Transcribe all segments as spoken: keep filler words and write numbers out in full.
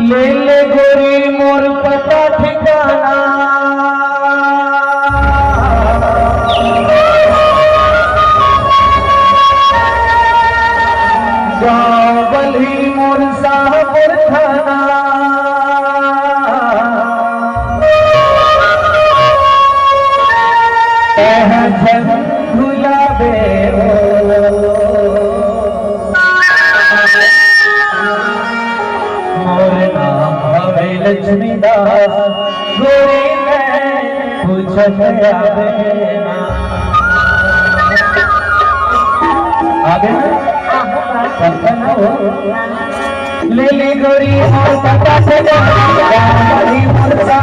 ले ले गोरी मोर पता ठिकाना, गाँव बलही मोर शाहपुर थाना। एह झन भुलाबे ओ। मोर नाम हवे लक्ष्मी दास, गोरी मैं पूछत आबे ना। आबे ना? पता ना हो। ले ले गोरी मोर पता से, गोरी मोर सा,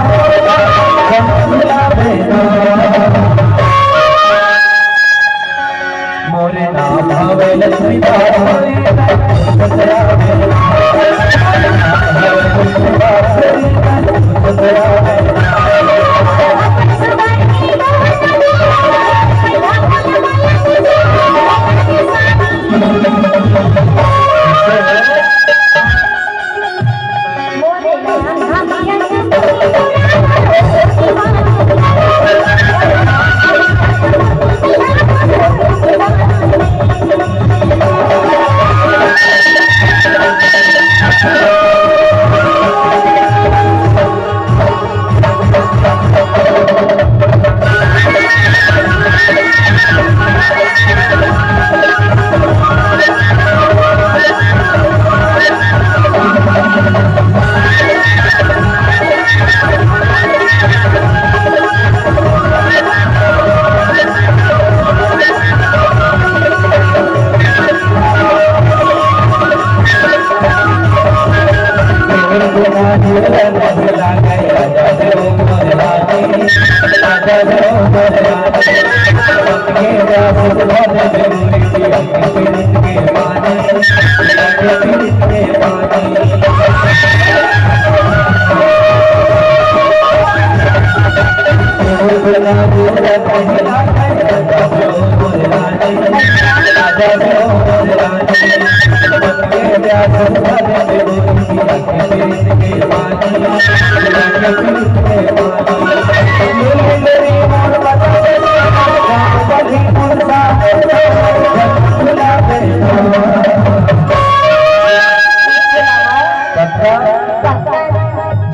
भुलाबे ना। मोरे नाम हवे लक्ष्मी दास।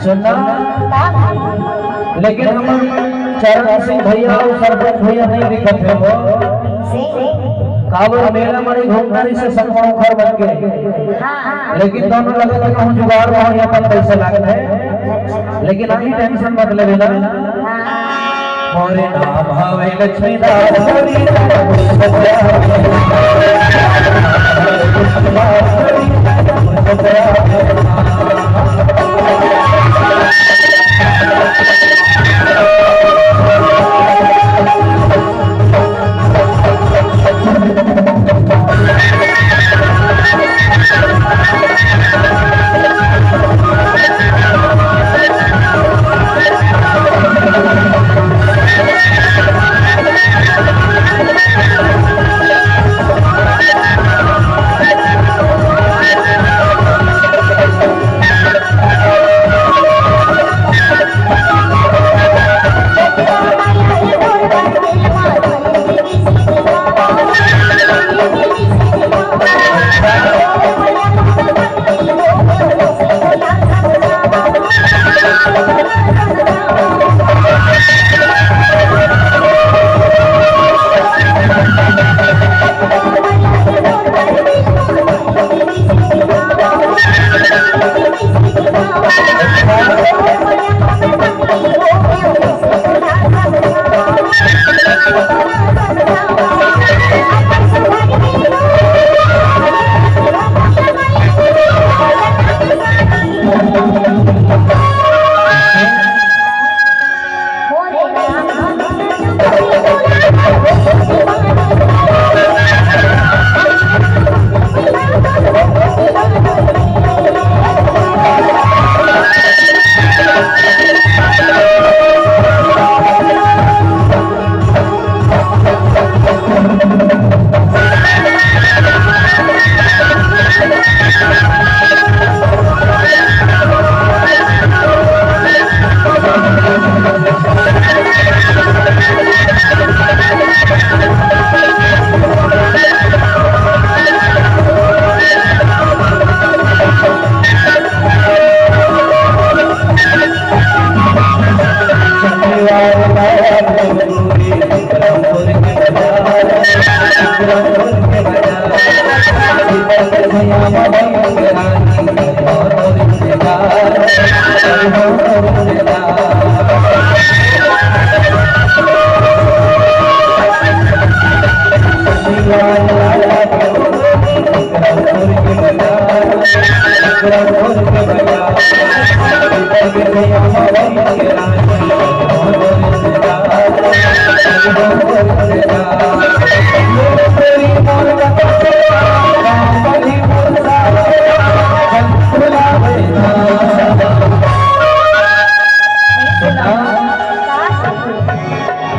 सुनना, लेकिन हमर चरण सिंह भैया अउ सरपंच भैया नहीं दिखत हे वो। काबर मेला मड़ी घूमना नहीं से संगवा घर बन के। लेकिन दोनों लगे तो कहूँ जुगाड़ में यहाँ पर पैसे लागत है, लेकिन अभी टेंशन मत ले बेटा। मोरे नाम हवे लक्ष्मी दास।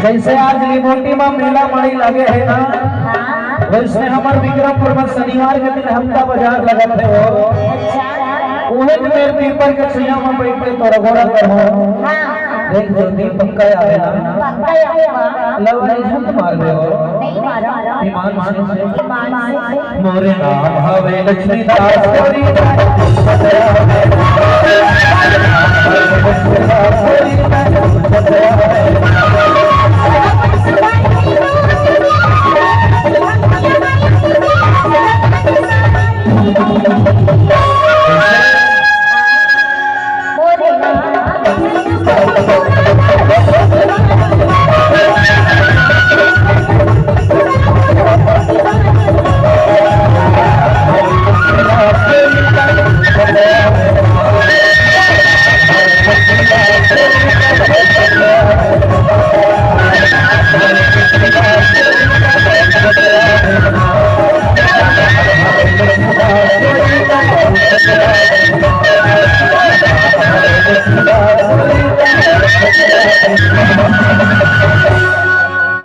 जैसे आज लिमोटी म मेला माई लगे हे ना, वैसने हमर विक्रमपुर म शनिवार के दिन हफ्ता बाजार लगत हे वो। उहे मेर पीपर के छाया म बैठ के तोर अगोरा करहूं। देख, जो दिन पक्का आवे ना, लव नहीं झूठ मार दे हो। ईमान से। मोरे नाम हवे लक्ष्मी दास।